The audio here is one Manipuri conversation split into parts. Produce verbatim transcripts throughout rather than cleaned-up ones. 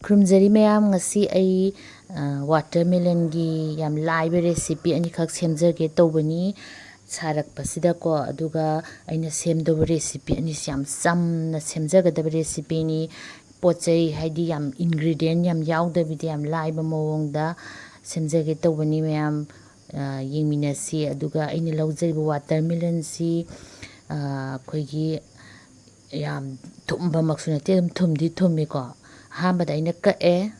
ꯈꯨꯔꯨꯝꯖꯔꯤ ꯃꯌꯥꯝ, ꯉꯁꯤ ꯑꯩ, ꯑ, watermelonꯒꯤ ꯌꯥꯝ ꯂꯥꯏꯕ recipe ꯑꯅꯤꯈꯛ ꯁꯦꯝꯖꯒꯦ ꯇꯧꯕꯅꯤ ꯁꯥꯔꯛꯄꯁꯤꯗꯀꯣ꯫ ꯑꯗꯨꯒ ꯑꯩꯅ ꯁꯦꯝꯗꯧꯕ recipe ꯑꯅꯤꯁꯤ ꯌꯥꯝ ꯆꯝꯅ ꯁꯦꯝꯖꯒꯗꯕ recipeꯅꯤ꯫ ꯄꯣꯠ ꯆꯩ ꯍꯥꯏꯗꯤ ꯌꯥꯝ ingredient ꯌꯥꯝ ꯌꯥꯎꯗꯕꯤꯗ ꯌꯥꯝ ꯂꯥꯏꯕ ꯃꯑꯣꯡꯗ ꯁꯦꯝꯖꯒꯦ ꯇꯧꯕꯅꯤ ꯃꯌꯥꯝ꯫ ꯑ, ꯌꯦꯡꯃꯤꯟꯅꯁꯤ꯫ ꯑꯗꯨꯒ ꯑꯩꯅ ꯂꯧꯖꯔꯤꯕ watermelonꯁꯤ, ꯑ, ꯑꯩꯈꯣꯏꯒꯤ ꯌꯥꯝ ꯊꯨꯝꯕꯃꯛꯁꯨ ꯅꯠꯇꯦ, ꯑꯗꯨꯝ ꯊꯨꯝꯗꯤ ꯊꯨꯝꯃꯤꯀꯣ꯫ ꯑꯍꯥꯟꯕꯗ ꯑꯩꯅ ꯀꯛꯑꯦ꯫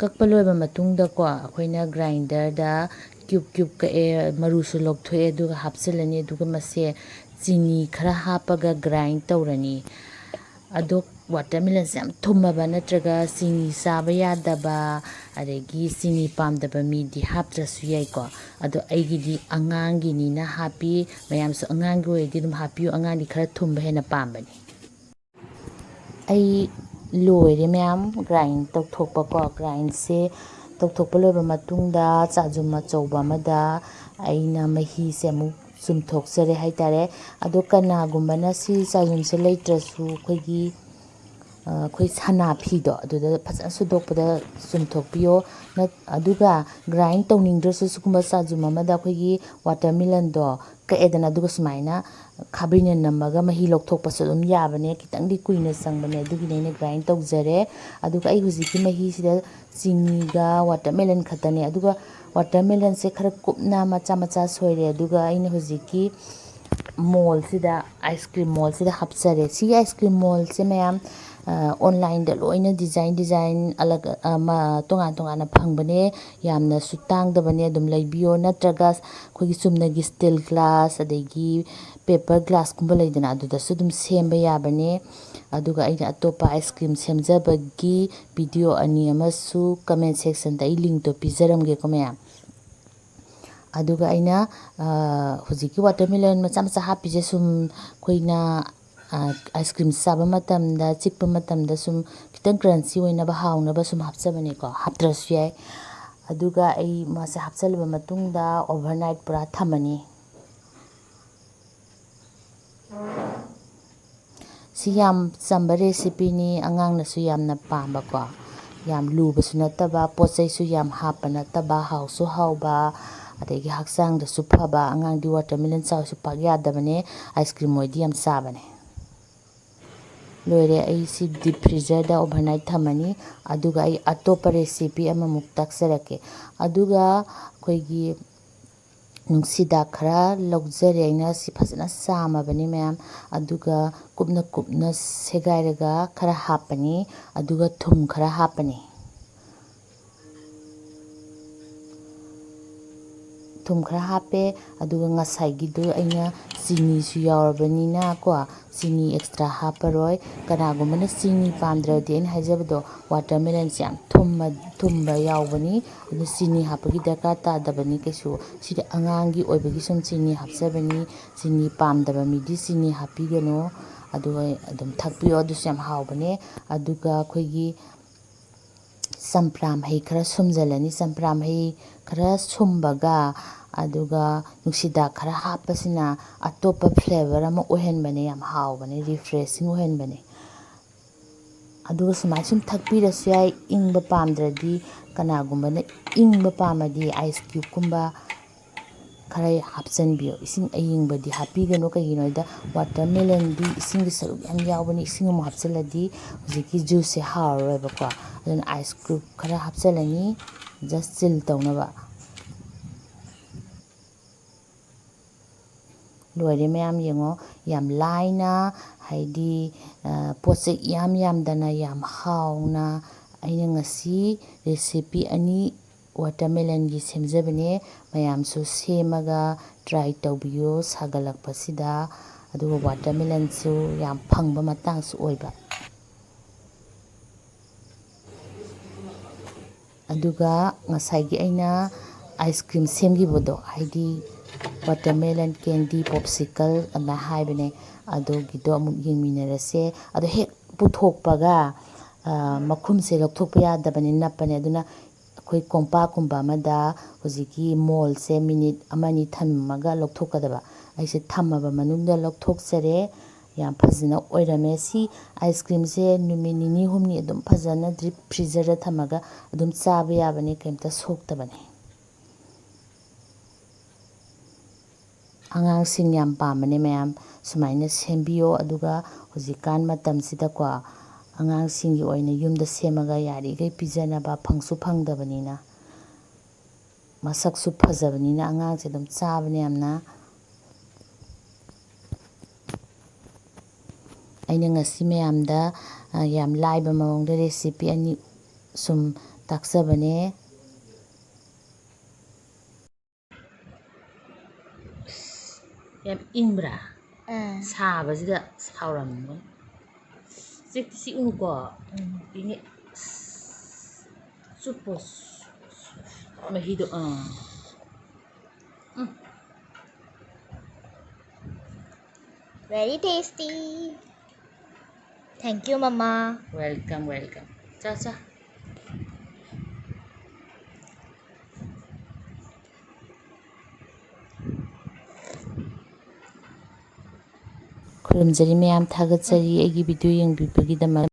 ꯀꯛꯄ ꯂꯣꯏꯕ ꯃꯇꯨꯡꯗꯀꯣ, ꯑꯩꯈꯣꯏꯅ grinderꯗ cube cube ꯀꯛꯑꯦ, ꯃꯔꯨꯁꯨ ꯂꯧꯊꯣꯛꯑꯦ, ꯑꯗꯨꯒ ꯍꯥꯞꯆꯤꯜꯂꯅꯤ꯫ ꯑꯗꯨꯒ ꯃꯁꯦ ꯆꯤꯅꯤ ꯈꯔ ꯍꯥꯞꯄꯒ grind ꯇꯧꯔꯅꯤ꯫ ꯑꯗꯣ watermelonꯁꯦ ꯌꯥꯝ ꯊꯨꯝꯃꯕ ꯅꯠꯇ꯭ꯔꯒ ꯆꯤꯅꯤ ꯆꯥꯕ ꯌꯥꯗꯕ, ꯑꯗꯒꯤ ꯆꯤꯅꯤ ꯄꯥꯝꯗꯕ ꯃꯤꯗꯤ ꯍꯥꯞꯇ꯭ꯔꯁꯨ ꯌꯥꯏꯀꯣ꯫ ꯑꯗꯣ ꯑꯩꯒꯤꯗꯤ ꯑꯉꯥꯡꯒꯤꯅꯤꯅ ꯍꯥꯞꯄꯤ꯫ ꯃꯌꯥꯝꯁꯨ ꯑꯉꯥꯡꯒꯤ ꯑꯣꯏꯔꯗꯤ ꯑꯗꯨꯝ ꯍꯥꯞꯄꯤꯌꯨ, ꯑꯉꯥꯡꯗꯤ ꯈꯔ ꯊꯨꯝꯕ ꯍꯦꯟꯅ ꯄꯥꯝꯕꯅꯤ꯫ ꯑꯩ ꯂꯣꯏꯔꯦ ꯃꯌꯥꯝ grind ꯇꯧꯊꯣꯛꯄꯀꯣ꯫ Grindꯁꯦ ꯇꯧꯊꯣꯛꯄ ꯂꯣꯏꯕ ꯃꯇꯨꯡꯗ ꯆꯥꯖꯨꯝ ꯑꯆꯧꯕ ꯑꯃꯗ ꯑꯩꯅ ꯃꯍꯤꯁꯦ ꯑꯃꯨꯛ ꯆꯨꯝꯊꯣꯛꯆꯔꯦ ꯍꯥꯏꯇꯥꯔꯦ꯫ ꯑꯗꯣ ꯀꯅꯥꯒꯨꯝꯕꯅ ꯁꯤ ꯆꯥꯖꯨꯝꯁꯦ ꯂꯩꯇ꯭ꯔꯁꯨ ꯑꯩꯈꯣꯏꯒꯤ, ꯑ, ꯑꯩꯈꯣꯏ ꯁꯅꯥ ꯐꯤꯗꯣ ꯑꯗꯨꯗ ꯐꯖꯅ ꯁꯨꯗꯣꯛꯄꯗ ꯆꯨꯝꯊꯣꯛꯄꯤꯌꯣ꯫ ꯅꯠ-, ꯑꯗꯨꯒ grind ꯇꯧꯅꯤꯡꯗ꯭ꯔꯁꯨ ꯁꯤꯒꯨꯝꯕ ꯆꯥꯖꯨꯝ ꯑꯃꯗ ꯑꯩꯈꯣꯏꯒꯤ watermelonꯗꯣ ꯀꯛꯑꯦꯗꯅ, ꯑꯗꯨꯒ ꯁꯨꯃꯥꯏꯅ ꯈꯥꯕꯩꯅ ꯅꯝꯃꯒ ꯃꯍꯤ ꯂꯧꯊꯣꯛꯄꯁꯨ ꯑꯗꯨꯝ ꯌꯥꯕꯅꯦ꯫ ꯈꯤꯇꯪꯗꯤ ꯀꯨꯏꯅ ꯆꯪꯕꯅꯦ, ꯑꯗꯨꯒꯤꯅꯦ ꯑꯩꯅ grind ꯇꯧꯖꯔꯦ꯫ ꯑꯗꯨꯒ ꯑꯩ ꯍꯧꯖꯤꯛꯀꯤ ꯃꯍꯤꯁꯤꯗ ꯆꯤꯅꯤꯒ watermelon ꯈꯛꯇꯅꯦ꯫ ꯑꯗꯨꯒ watermelonꯁꯦ ꯈꯔ ꯀꯨꯞꯅ ꯃꯆꯥ ꯃꯆꯥ ꯁꯣꯏꯔꯦ꯫ ꯑꯗꯨꯒ ꯑꯩꯅ ꯍꯧꯖꯤꯛꯀꯤ moldꯁꯤꯗ, ice cream moldꯁꯤꯗ ꯍꯥꯞꯆꯔꯦ꯫ ꯁꯤꯒꯤ ice cream moldꯁꯦ ꯃꯌꯥꯝ, ꯑ, onlineꯗ ꯂꯣꯏꯅ design design ꯑꯂꯛ, ꯑ, ꯃ-, ꯇꯣꯉꯥꯟ ꯇꯣꯉꯥꯟꯅ ꯐꯪꯕꯅꯦ꯫ ꯌꯥꯝꯅꯁꯨ ꯇꯥꯡꯗꯕꯅꯦ, ꯑꯗꯨꯝ ꯂꯩꯕꯤꯌꯣ꯫ ꯅꯠꯇ꯭ꯔꯒ ꯑꯩꯈꯣꯏꯒꯤ ꯆꯨꯝꯅꯒꯤ steel glass, ꯑꯗꯒꯤ paper glassꯀꯨꯝꯕ ꯂꯩꯗꯅ, ꯑꯗꯨꯗꯁꯨ ꯑꯗꯨꯝ ꯁꯦꯝꯕ ꯌꯥꯕꯅꯦ꯫ ꯑꯗꯨꯒ ꯑꯩꯅ ꯑꯇꯣꯞꯄ ice cream ꯁꯦꯝꯖꯕꯒꯤ video ꯑꯅꯤ ꯑꯃꯁꯨ comment sectionꯗ ꯑꯩ linkꯇꯣ ꯄꯤꯖꯔꯝꯒꯦꯀꯣ ꯃꯌꯥꯝ꯫ ꯑꯗꯨꯒ ꯑꯩꯅ, ꯑ, ꯍꯧꯖꯤꯛꯀꯤ watermelon ꯃꯆꯥ ꯃꯆꯥ ꯍꯥꯞꯄꯤꯁꯦ ꯁꯨꯝ ꯑꯩꯈꯣꯏꯅ, ꯑ, ice cream ꯆꯥꯕ ꯃꯇꯝꯗ, ꯆꯤꯛꯄ ꯃꯇꯝꯗ ꯁꯨꯝ ꯈꯤꯇꯪ crunchy ꯑꯣꯏꯅꯕ, ꯍꯥꯎꯅꯕ ꯁꯨꯝ ꯍꯥꯞꯆꯕꯅꯦꯀꯣ, ꯍꯥꯞꯇ꯭ꯔꯁꯨ ꯌꯥꯏ꯫ ꯑꯗꯨꯒ ꯑꯩ ꯃꯥꯁꯦ ꯍꯥꯞꯆꯜꯂꯕ ꯃꯇꯨꯡꯗ overnight ꯄꯨꯔꯥ ꯊꯝꯃꯅꯤ꯫ ꯁꯤ ꯌꯥꯝ ꯆꯝꯕ recipeꯅꯤ, ꯑꯉꯥꯡꯅꯁꯨ ꯌꯥꯝꯅ ꯄꯥꯝꯕꯀꯣ꯫ ꯌꯥꯝ ꯂꯨꯕꯁꯨ ꯅꯠꯇꯕ, ꯄꯣꯠ ꯆꯩꯁꯨ ꯌꯥꯝ ꯍꯥꯞꯄ ꯅꯠꯇꯕ, ꯍꯥꯎꯁꯨ ꯍꯥꯎꯕ, ꯑꯗꯒꯤ ꯍꯛꯆꯥꯡꯗꯁꯨ ꯐꯕ꯫ ꯑꯉꯥꯡꯗꯤ watermelon ꯆꯥꯎꯁꯨ ꯄꯥꯛ ꯌꯥꯗꯕꯅꯦ, ice cream ꯑꯣꯏꯗꯤ ꯌꯥꯝ ꯆꯥꯕꯅꯦ꯫ ꯂꯣꯏꯔꯦ, ꯑꯩ ꯁꯤ deep freezerꯗ overnight ꯊꯝꯃꯅꯤ꯫ ꯑꯗꯨꯒ ꯑꯩ ꯑꯇꯣꯞꯄ recipe ꯑꯃꯃꯨꯛ ꯇꯥꯛꯆꯔꯛꯀꯦ꯫ ꯑꯗꯨꯒ ꯑꯩꯈꯣꯏꯒꯤ ꯅꯨꯡꯁꯤꯗꯥꯛ ꯈꯔ ꯂꯧꯖꯔꯦ ꯑꯩꯅ, ꯁꯤ ꯐꯖꯅ ꯆꯥꯝꯃꯕꯅꯤ ꯃꯌꯥꯝ꯫ ꯑꯗꯨꯒ ꯀꯨꯞꯅ ꯀꯨꯞꯅ ꯁꯦꯒꯥꯏꯔꯒ ꯈꯔ ꯍꯥꯞꯄꯅꯤ꯫ ꯑꯗꯨꯒ ꯊꯨꯝ ꯈꯔ ꯍꯥꯞꯄꯅꯤ꯫ ꯊꯨꯝ ꯈꯔ ꯍꯥꯞꯄꯦ꯫ ꯑꯗꯨꯒ ꯉꯁꯥꯏꯒꯤꯗꯨ ꯑꯩꯅ ꯆꯤꯅꯤꯁꯨ ꯌꯥꯎꯔꯕꯅꯤꯅ ꯀꯣ, ꯆꯤꯅꯤ extra ꯍꯥꯞꯄꯔꯣꯏ꯫ ꯀꯅꯥꯒꯨꯝꯕꯅ ꯆꯤꯅꯤ ꯄꯥꯝꯗ꯭ꯔꯗꯤ, ꯑꯩꯅ ꯍꯥꯏꯖꯕꯗꯣ, watermelonꯁꯦ ꯌꯥꯝ ꯊꯨꯝꯕ, ꯊꯨꯝꯕ ꯌꯥꯎꯕꯅꯤ꯫ ꯑꯗꯨ ꯆꯤꯅꯤ ꯍꯥꯞꯄꯒꯤ ꯗꯔꯀꯥꯔ ꯇꯥꯗꯕꯅꯤ ꯀꯩꯁꯨ꯫ ꯁꯤꯗꯤ ꯑꯉꯥꯡꯒꯤ ꯑꯣꯏꯕꯒꯤ ꯁꯨꯝ ꯆꯤꯅꯤ ꯍꯥꯞꯆꯕꯅꯤ꯫ ꯆꯤꯅꯤ ꯄꯥꯝꯗꯕ ꯃꯤꯗꯤ ꯆꯤꯅꯤ ꯍꯥꯞꯄꯤꯒꯅꯨ꯫ ꯑꯗꯨꯒ ꯑꯗꯨꯝ ꯊꯛꯄꯤꯌꯣ, ꯑꯗꯨꯁꯨ ꯌꯥꯝ ꯍꯥꯎꯕꯅꯦ꯫ ꯑꯗꯨꯒ ꯑꯩꯈꯣꯏꯒꯤ ꯆꯝꯄ꯭ꯔꯥ ꯃꯍꯤ ꯈꯔ ꯁꯨꯝꯖꯤꯜꯂꯅꯤ꯫ ꯆꯝꯄ꯭ꯔꯥ ꯃꯍꯤ ꯈꯔ ꯁꯨꯝꯕꯒ, ꯑꯗꯨꯒ ꯅꯨꯡꯁꯤꯗꯥꯛ ꯈꯔ ꯍꯥꯞꯄꯁꯤꯅ ꯑꯇꯣꯞꯄ flavour ꯑꯃ ꯑꯣꯏꯍꯟꯕꯅꯦ, ꯌꯥꯝ ꯍꯥꯎꯕꯅꯦ, refreshing ꯑꯣꯏꯍꯟꯕꯅꯦ꯫ ꯑꯗꯨꯒ ꯁꯨꯃꯥꯏꯅ ꯁꯨꯝ ꯊꯛꯄꯤꯔꯁꯨ ꯌꯥꯏ꯫ ꯏꯪꯕ ꯄꯥꯝꯗ꯭ꯔꯗꯤ, ꯀꯅꯥꯒꯨꯝꯕꯅ ꯏꯪꯕ ꯄꯥꯝꯃꯗꯤ ice cubeꯀꯨꯝꯕ ꯈꯔ ꯍꯥꯞꯆꯤꯟꯕꯤꯌꯣ꯫ ꯏꯁꯤꯡ ꯑꯌꯤꯡꯕꯗꯤ ꯍꯥꯞꯄꯤꯒꯅꯨ, ꯀꯩꯒꯤꯅꯣ ꯍꯥꯏꯗ watermelonꯗꯤ ꯏꯁꯤꯡꯒꯤ ꯁꯔꯨꯛ ꯌꯥꯝ ꯌꯥꯎꯕꯅꯤ꯫ ꯏꯁꯤꯡ ꯑꯃꯨꯛ ꯍꯥꯞꯆꯤꯜꯂꯗꯤ ꯍꯧꯖꯤꯛꯀꯤ juiceꯁꯦ ꯍꯥꯎꯔꯔꯣꯏꯕꯀꯣ꯫ ꯑꯗꯨꯅ ice cube ꯈꯔ ꯍꯥꯞꯆꯤꯜꯂꯅꯤ, just chill ꯇꯧꯅꯕ꯫ ꯂꯣꯏꯔꯦ ꯃꯌꯥꯝ, ꯌꯦꯡꯉꯣ, ꯌꯥꯝ ꯂꯥꯏꯅ, ꯍꯥꯏꯗꯤ, ꯑ, ꯄꯣꯠ ꯆꯩ ꯏꯌꯥꯝ ꯌꯥꯝꯗꯅ ꯌꯥꯝ ꯍꯥꯎꯅ ꯑꯩꯅ ꯉꯁꯤ recipe ꯑꯅꯤ watermelonꯒꯤ ꯁꯦꯝꯖꯕꯅꯦ꯫ ꯃꯌꯥꯝꯁꯨ ꯁꯦꯝꯃꯒ try ꯇꯧꯕꯤꯌꯨ ꯁꯥꯒꯠꯂꯛꯄꯁꯤꯗ꯫ ꯑꯗꯨꯒ watermelonꯁꯨ ꯌꯥꯝ ꯐꯪꯕ ꯃꯇꯥꯡꯁꯨ ꯑꯣꯏꯕ꯫ ꯑꯗꯨꯒ ꯉꯁꯥꯏꯒꯤ ꯑꯩꯅ ice cream ꯁꯦꯝꯈꯤꯕꯗꯣ, ꯍꯥꯏꯗꯤ watermelon candy popsicle ꯑꯗꯨꯃꯥꯏꯅ ꯍꯥꯏꯕꯅꯦ, ꯑꯗꯨꯒꯤꯗꯣ ꯑꯃꯨꯛ ꯌꯦꯡꯃꯤꯟꯅꯔꯁꯦ꯫ ꯑꯗꯣ ꯍꯦꯛ ꯄꯨꯊꯣꯛꯄꯒ, ꯑ, ꯃꯈꯨꯝꯁꯦ ꯂꯧꯊꯣꯛꯄ ꯌꯥꯗꯕꯅꯤ, ꯅꯞꯄꯅꯦ꯫ ꯑꯗꯨꯅ ꯑꯩꯈꯣꯏ ꯀꯣꯝꯄꯥꯛꯀꯨꯝꯕ ꯑꯃꯗ ꯍꯧꯖꯤꯛꯀꯤ ꯃꯣꯜꯁꯦ minute ꯑꯃꯅꯤ ꯊꯝꯃꯒ ꯂꯧꯊꯣꯛꯀꯗꯕ꯫ ꯑꯩꯁꯦ ꯊꯝꯃꯕ ꯃꯅꯨꯡꯗ ꯂꯧꯊꯣꯛꯆꯔꯦ꯫ ꯌꯥꯝ ꯐꯖꯅ ꯑꯣꯏꯔꯝꯃꯦ꯫ ꯁꯤ ꯑꯥꯏꯁ ꯀ꯭ꯔꯤꯝꯁꯦ ꯅꯨꯃꯤꯠ ꯅꯤꯅꯤ ꯍꯨꯝꯅꯤ ꯑꯗꯨꯝ ꯐꯖꯅ ꯗꯤꯞ ꯐ꯭ꯔꯤꯖꯔꯗ ꯊꯝꯃꯒ ꯑꯗꯨꯝ ꯆꯥꯕ ꯌꯥꯕꯅꯤ, ꯀꯩꯝꯇ ꯁꯣꯛꯇꯕꯅꯤ꯫ ꯑꯉꯥꯡꯁꯤꯡ ꯌꯥꯝ ꯄꯥꯝꯕꯅꯦ ꯃꯌꯥꯝ, ꯁꯨꯃꯥꯏꯅ ꯁꯦꯝꯕꯤꯌꯣ꯫ ꯑꯗꯨꯒ ꯍꯧꯖꯤꯛꯀꯥꯟ ꯃꯇꯝꯁꯤꯗꯀꯣ, ꯑꯉꯥꯡꯁꯤꯡꯒꯤ ꯑꯣꯏꯅ ꯌꯨꯝꯗ ꯁꯦꯝꯃꯒ ꯌꯥꯔꯤꯈꯩ ꯄꯤꯖꯅꯕ, ꯐꯪꯁꯨ ꯐꯪꯗꯕꯅꯤꯅ꯫ ꯃꯁꯛꯁꯨ ꯐꯖꯕꯅꯤꯅ ꯑꯉꯥꯡꯁꯦ ꯑꯗꯨꯝ ꯆꯥꯕꯅꯦ ꯌꯥꯝꯅ꯫ ꯑꯩꯅ ꯉꯁꯤ ꯃꯌꯥꯝꯗ, ꯑ, ꯌꯥꯝ ꯂꯥꯏꯕ ꯃꯑꯣꯡꯗ ꯔꯦꯁꯤꯄꯤ ꯑꯅꯤ ꯁꯨꯝ ꯇꯥꯛꯆꯕꯅꯦ꯫ ꯌꯥꯝ ꯏꯪꯕ꯭ꯔꯥ? ꯑꯥ꯫ ꯁꯥꯕꯁꯤꯗ ꯁꯥꯎꯔꯝꯃꯣꯏ꯫ ꯆꯦꯛꯇꯤ ꯆꯤꯛꯎꯅꯨꯀꯣ꯫ ꯎꯝ꯫ ꯏꯪꯉꯦ꯫ ꯑꯁ, ꯆꯨꯞꯄꯣ꯫ ꯃꯍꯤꯗꯣ, ꯑꯥ꯫ ꯎꯝ꯫ Very tasty. Thank you, Mama. Welcome, welcome. ꯆꯥ, ꯆꯥ꯫ ꯈꯨꯔꯨꯝꯖꯔꯤ ꯃꯌꯥꯝ, ꯊꯥꯒꯠꯆꯔꯤ ꯑꯩꯒꯤ ꯚꯤꯗꯤꯑꯣ ꯌꯦꯡꯕꯤꯕꯒꯤꯗꯃꯛ꯫